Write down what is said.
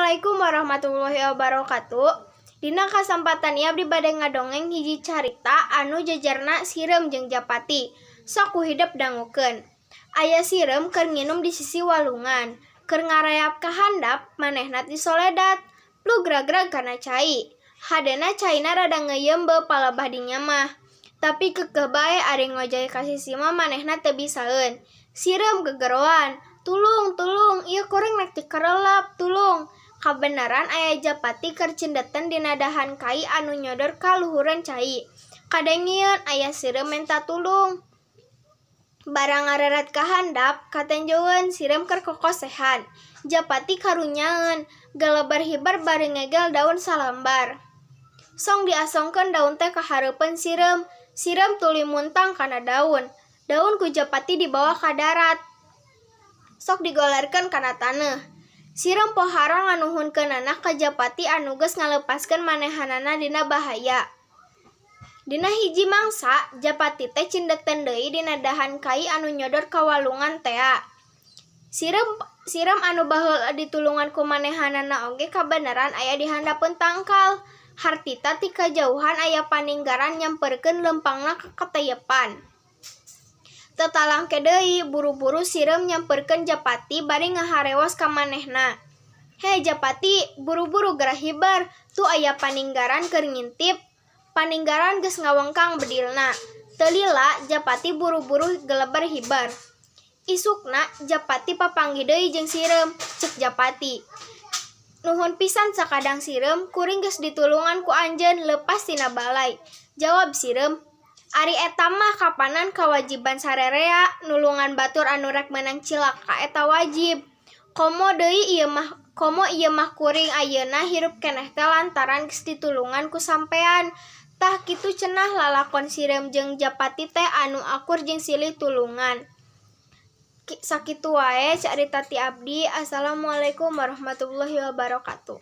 Assalamualaikum warahmatullahi wabarakatuh. Dina kasampatan ieu abdi bade ngadongeng hiji carita anu jejerna sireum jeung japati. Sok ku hidep dangukeun. Aya sireum keur nginum di sisi walungan. Keur ngarayap ka handap, manehna tisoledat. Plug ragrag kana cai. Hadena caina rada ngeuyeum palebah dinya mah. Tapi keukeuh bae ari ngojay ka sisi mah manehna teu bisaeun. Sireum gegeroan, "Tulung, tulung, ieu kuring rek tikarelep, tulung." Kabeneran aya japati keur cindeten dina dahan kai anu nyodor ka luhureun cai. Kadengeun aya sireum menta tulung. Barang ngareret ka handap, katenjoeun sireum keur kokosehan. Japati karunyaeun, geleber hiber bari ngegel daun salambar. Song diasongkeun daun teh ka hareupeun sireum. Sireum tuluy muntang kana daun. Daun ku japati dibawa ka darat. Sok digolerkeun kana taneuh. Sireum pohara nganuhunkeunana ka japati anu geus ngalepaskeun manehanana dina bahaya. Dina hiji mangsa, japati teh cindeten deui dina dahan kai anu nyodor ka walungan tea. Sireum anu baheula ditulungan ku manehanana oge kabeneran aya di handapeun tangkal. Hartita ti kajauhan aya paninggaran nyamperkeun leumpangna ka kateyepan. Teu talangke deui, buru-buru sireum nyamperkeun japati bari ngaharewos ka manehna. "He japati, buru-buru geura hiber, tuh aya paninggaran keur ngintip." Paninggaran geus ngawengkang bedilna. Teu lila japati buru-buru geleber hiber. Isukna japati papanggih deui jeung sireum. Ceuk japati, "Nuhun pisan sakadang sireum, kuring geus ditulungan ku anjeun leupas tina balai." Jawab sireum, "Ari eta mah kapanan kawajiban sarerea, nulungan batur anu rek meunang cilaka eta wajib. Komo ieu mah kuring ayeuna hirup keneh teh lantaran geus ditulungan ku sampean." Tah, kitu cenah lalakon sireum jeung japati teh anu akur jeung silih tulungan. Sakitu wae carita ti abdi. Assalamualaikum warahmatullahi wabarakatuh.